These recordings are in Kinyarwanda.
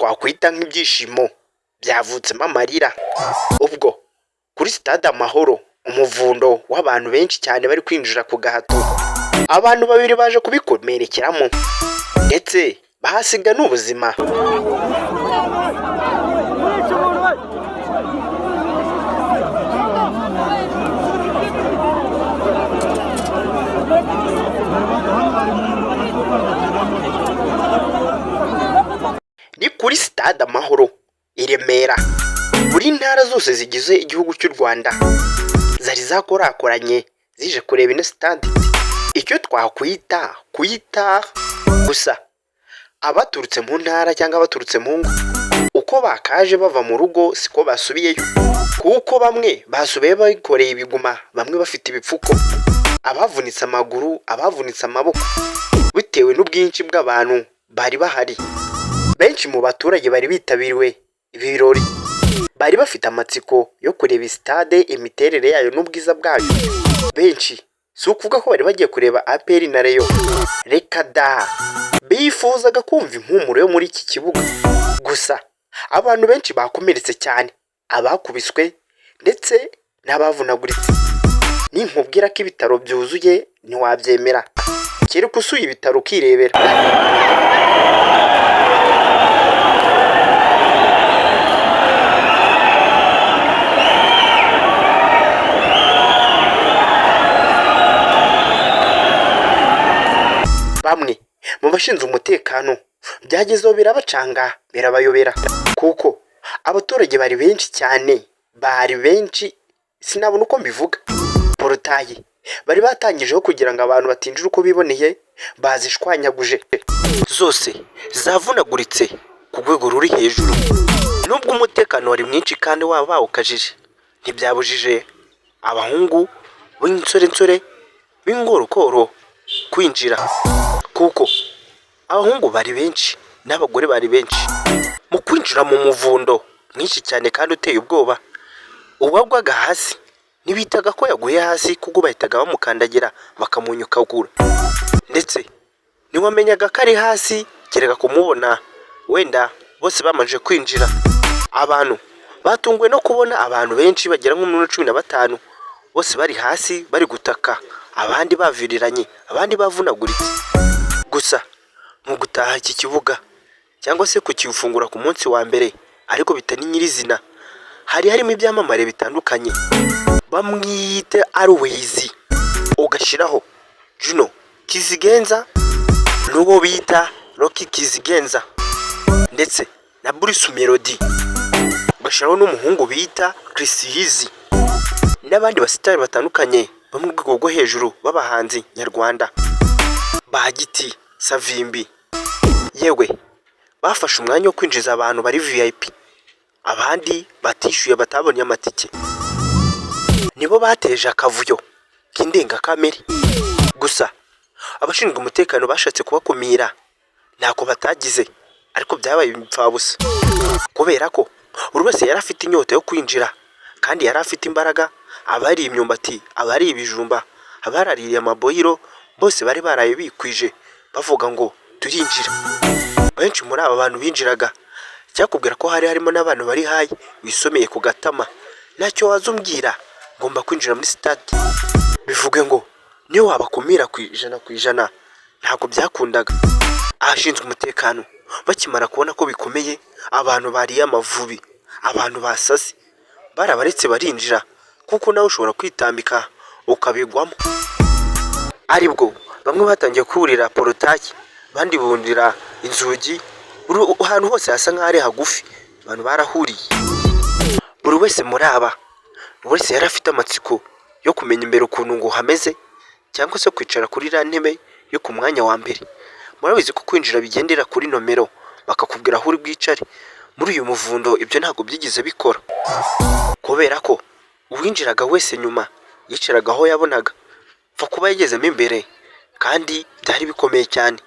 Twakwita nk'ibyishimo byavutsemo amarira. Ubwo kuri sitade Amahoro, umuvundo w'abantu benshi cyane bari kwinjira ku gahato, abantu babiri baje kubikomerekeramo ndetse bahasiga n'ubuzima. Ni kuri sitade Amahoro i Remera. Buri ntara zose zigize igihugu cy'u Rwanda zari zakorakoranye zije kureba ino sitade, icyo twakwita kuyita gusa. Abaturutse mu ntara cyangwa abaturutse mu ngo, uko bakaje bava mu rugo siko basubiyeyo, kuko bamwe basubiye bikoreye ibiguma, bamwe bafite ibipfuko, abavunitse amaguru, abavunitse amaboko, bitewe n'ubwinshi bw'abantu bari bahari. Benshi mu baturage bari bitabiriwe ibi birori bari bafite amatsiko yo kureba sitade, imiterere yayo n'ubwiza bwayo. Benshi si ukuvuga ko bari bagiye kureba APR na Rayon, reka da, bifuzaga kumva impumuro yo muri iki kibuga. Gusa abantu benshi bakomeretse cyane, abakubiswe ndetse n'abavunaguritse. Ninkubwira ko ibitaro byuzuye ntiwabyemera, kereka usuye ibitaro ukirebera. Bamwe mu bashinzwe umutekano byagezeho birabacanga birabayobera, kuko abaturage bari benshi cyane, bari benshi sinabona uko mbivuga. Porotaye bari batangijeho kugira ngo abantu batinjira uko biboneye bazishwanyaguje zose, zavunaguritse ku rwego ruri hejuru. Nubwo umutekano wari mwinshi kandi waba bawukajije, ntibyabujije abahungu b'insorensore b'ingorokoro kwinjira, kuko abahungu bari benshi n'abagore bari benshi. Mu kwinjira mu muvundo mwinshi cyane kandi uteye ubwoba, uwagwaga hasi ntibitaga ko yaguye hasi, kuko bahitaga bamukandagira bakamunyukagura, ndetse ntiwamenyaga ko ari hasi kereka kumubona wenda bose bamaze kwinjira. Abantu batunguwe no kubona abantu benshi bagera nko muri 15 bose bari hasi bari gutaka, abandi baviriranye, abandi bavunaguritse. Gusa mu gutaha iki kibuga cyangwa se kukiwufungura ku munsi wa mbere ariko bitari nyirizina, hari harimo ibyamamare bitandukanye. Bamwite Always, ugashyiraho Juno Kizigenza n'uwo bita Rocky Kizigenza ndetse na Bruce Melody, ugashyiraho n'umuhungu bita Chris Eazy n'abandi basitari batandukanye bo mu rwego rwo hejuru b'abahanzi nyarwanda ba Giti Savimbi. Yewe, bafashe umwanya wo kwinjiza abantu bari VIP, abandi batishyuye batabonye amatike nibo bateje akavuyo k'indengakamere. Gusa abashinzwe umutekano bashatse kubakumira ntako batagize, ariko byabaye impfabusa, kubera ko buri wese yari afite inyota yo kwinjira kandi yari afite imbaraga. Abariye imyumbati, abariye ibijumba, abaraririye amaboyiro, bose bari baraye bikwije bavuga ngo turinjira. Benshi muri aba bantu binjiraga, cyakubwira ko hari harimo n'abantu bari high wisomeye ku gatama, ntacyo waza umbwira, ngomba kwinjira muri sitade. Bivuge ngo niyo wabakumira ku 100% ntabwo byakundaga. Abashinzwe umutekano bakimara kubona ko bikomeye, abantu bariye amavubi, abantu basaze, barabaretse barinjira, kuko nawe ushobora kwitambika ukabigwamo. Aribwo bamwe batangiye kurira porotaye, abandi burira inzugi, buri ahantu hose hasa nk'aho ari hagufi abantu barahuriye. Buri wese muri aba, buri wese yari afite amatsiko yo kumenya imbere ukuntu ngo hameze, cyangwa se kwicara kuri iriya ntebe yo ku mwanya wa mbere. Murabizi ko kwinjira bigendera kuri nomero, bakakubwira aho uri bwicare. Muri uyu muvundo ibyo ntabwo byigeze bikora, kubera ko uwinjiraga wese nyuma yicaraga aho yabonaga, pfa kuba yagezemo imbere, kandi byari bikomeye cyane.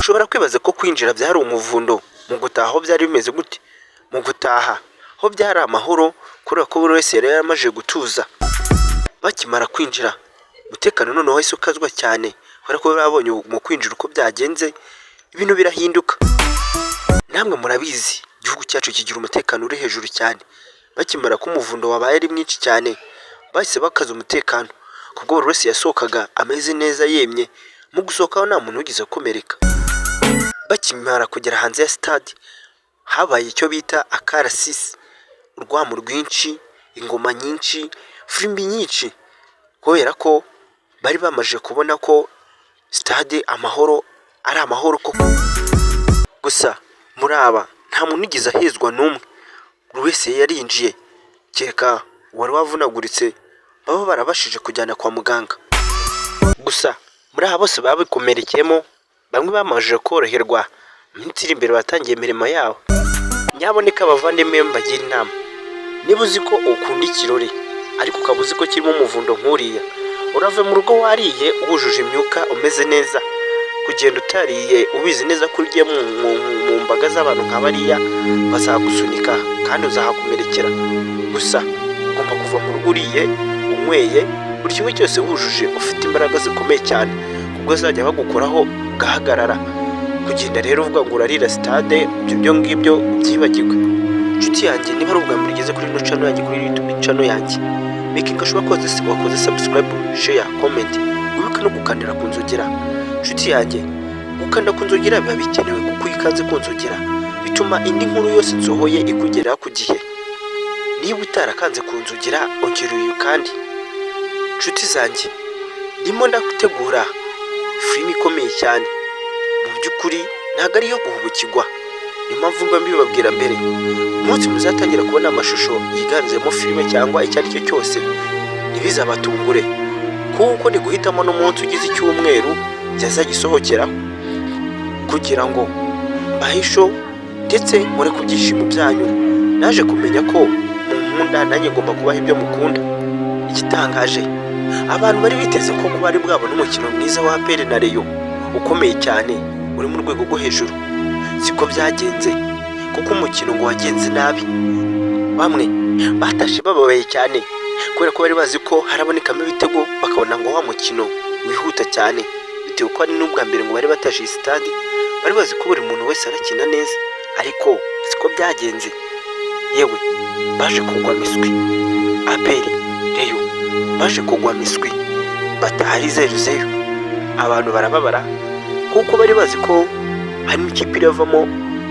Ushobora kwibaza ko kwinjira byari umuvundo, mu gutaha ho byari bimeze gute? Mu gutaha ho byari amahoro, kubera ko buri wese yari yaramaze gutuza. Bakimara kwinjira, umutekano noneho wahise ukazwa cyane, kubera ko babonye mu kwinjira uko byagenze, ibintu birahinduka. Namwe Namwe murabizi, igihugu cyacu kigira umutekano uri hejuru cyane. Bakimara ko umuvundo wabaye ari mwinshi cyane, bahise bakaza umutekano, kubwo buri wese yasohokaga ameze neza yemye. Mu gusohokaho nta muntu wigeze akomereka. Bakimara kugera hanze ya sitade, habaye icyo bita akarasisi, urwamo rwinshi, ingoma nyinshi, firimbi nyinshi, kubera ko bari bamaze kubona ko Sitade Amahoro ari amahoro koko. Gusa muri aba nta muntu wigeze ahezwa n'umwe, buri wese yarinjiye, kereka uwari wavunaguritse baba barabashije kujyana kwa muganga. Gusa muri aba bose babikomerekeyemo, bamwe bamajije koroherwa, mu minsi iri imbere batangiye imirimo yabo. Nyaboneka abavandimwe, mbagira inama: niba uzi ko ukunda ikirori ariko ukaba uzi ko kirimo umuvundo nk'uriya, urave mu rugo wariye, wujuje imyuka, umeze neza. Kugenda utariye ubizi neza ko ugiye mu mbaga z'abantu nka bariya, bazagusunika kandi uzahakomerekera. Gusa ugomba kuva mu rugo uriye, unyweye, buri kimwe cyose wujuje, ufite imbaraga zikomeye cyane, kubwo bazajya bagukoraho ugahagarara. Kugenda rero uvuga ngo urarira sitade, ibyo ngibyo ubyibagirwe. Inshuti yanjye, niba ari ubwa mbere ugeze kuri ino channel yanjye, kuri YouTube channel yanjye, making sure ko wakoze subscribe, share, comment, wibuke no gukandira ku nzogera. Inshuti yanjye, gukanda ku nzogera biba bikenewe, kuko iyo ukanze ku nzogera bituma indi nkuru yose nsohoye ikugeraho ku gihe. Niba utarakanze ku nzogera, ongera uyu. Kandi inshuti zanjye, ndimo ndategura filime ikomeye cyane. Mu by'ukuri ntabwo ari iyo guhubukirwa, niyo mpamvu mba mbibabwira mbere. Umunsi muzatangira kubona amashusho yiganjemo filime cyangwa icyo ari cyo cyose, ntibizabatungure, kuko ni guhitamo n'umunsi ugize icyumweru yazajya isohokeraho, kugira ngo mbahe show ndetse nkore ku byishimo byanyu. Naje kumenya ko munkunda, nanjye ngomba kubaha ibyo mukunda. Igitangaje, abantu bari biteze ko kuba ari bwabone umukino mwiza wa APR na Rayon ukomeye cyane uri mu rwego rwo hejuru, siko byagenze, kuko umukino ngo wagenze nabi. Bamwe batashe bababaye cyane, kubera ko bari bazi ko harabonekamo ibitego, bakabona ngo wa mukino wihuta cyane, bitewe ko ari n'ubwa mbere ngo bari batashe iyi sitade, bari bazi ko buri muntu wese arakina neza, ariko siko byagenze. Yewe, baje kugwa miswi. APR Rayon baje kugwa miswi, bataha ari 0-0. Abantu barababara, kuko bari bazi ko harimo ikipe iravamo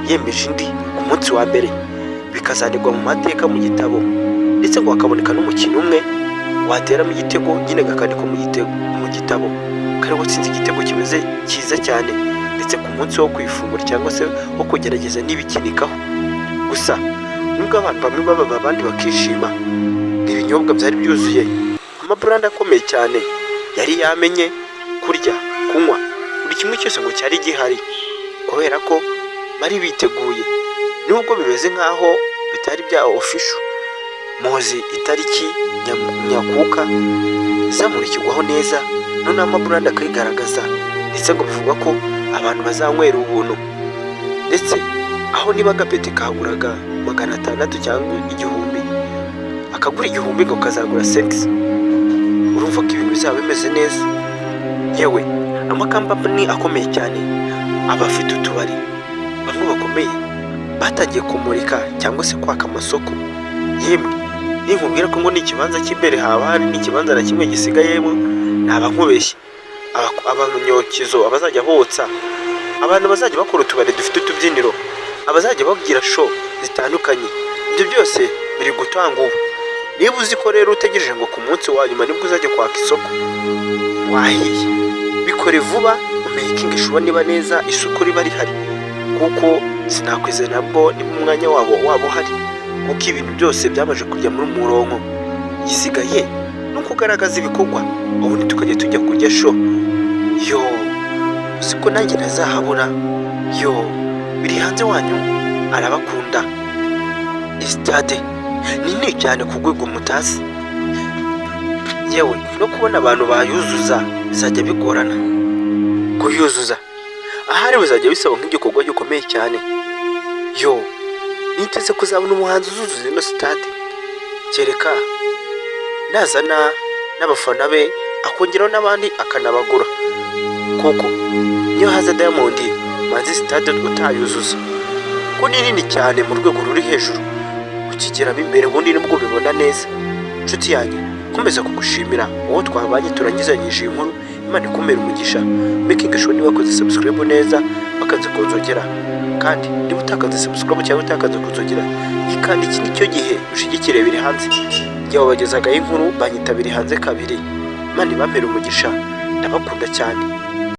yemeje indi ku munsi wa mbere, bikazandikwa mu mateka mu gitabo, ndetse ngo hakaboneka n'umukino umwe wateramo igitego nyine, gakandikwa mu gitabo kari watsinze igitego kimeze cyiza cyane, ndetse ku munsi wo kwifungura cyangwa se wo kugerageza n'ibikinikaho. Gusa nubwo abantu bamwe bababa, abandi bakishima, ibinyobwa byari byuzuye, amabrand akomeye cyane yari yamenye kurya, kunywa, buri kimwe cyose ngo cyari gihari, kubera ko bari biteguye. Nubwo bimeze nk'aho bitari bya official, muzi itariki nyakuka izamurikirwaho neza, noneho amabrand akayigaragaza, ndetse ngo bivugwa ko abantu bazanywera ubuntu, ndetse aho niba agapeti kaguraga 600 cyangwa 1000, akagura 1000 ngo kazagura segisi. Urumva ko ibintu bizaba bimeze neza. Yewe, amakampani akomeye cyane aba afite utubari, bamwe bakomeye batangiye kumurika cyangwa se kwaka amasoko. Yemwe, ninkubwira ko ngo ni ikibanza cy'imbere haba hari n'ikibanza na kimwe gisigayemo, naba nkubeshye. Abanyokezo, abazajya botsa, abantu bazajya bakora utubari dufite utubyiniro, abazajya bagira show zitandukanye, ibyo byose biri gutanga ubu. Niba uzi ko rero utegereje ngo ku munsi wa nyuma nibwo uzajya kwaka isoko, wahiye. Bikore vuba, umakinge sure niba neza isoko riba rihari, kuko sinakwizera nabwo niba umwanya wabo waba uhari, kuko ibintu byose byamaze kujya muri murongo. Igisigaye ni ukugaragaza ibikorwa, ubundi tukajya tujya kurya show. Yo, siko nanjye ntazahabura. Yo, biri hanze wanyu arabakunda. Sitade ni nini cyane ku rwego mutazi. Yewe, no kubona abantu bayuzuza bizajya bigorana kuyuzuza, ahari bizajya bisaba nk'igikorwa gikomeye cyane. Yo, niteze kuzabona umuhanzi uzuzuza ino sitade, kereka nazana n'abafana be, akongeraho n'abandi akanabagura, kuko niyo haza Diamond, manzi sitade utayuzuza. Ko ni nini cyane mu rwego ruri hejuru. Ukigeramo imbere ubundi nibwo ubibona neza. Inshuti yanjye, nkomeza kugushimira uwo twabanye turangizanyije iyi nkuru. Imana ikumpere umugisha. Making sure niba wakoze subscribe neza, wakanze ku nzogera. Kandi niba utakaze subscribe cyangwa utakaze ku nzogera, ikanda. Iki nicyo gihe ushigikire Biri Hanze. Igihe wabagezagaho inkuru, banyita Biri Hanze kabiri. Imana ibampere umugisha, ndabakunda cyane.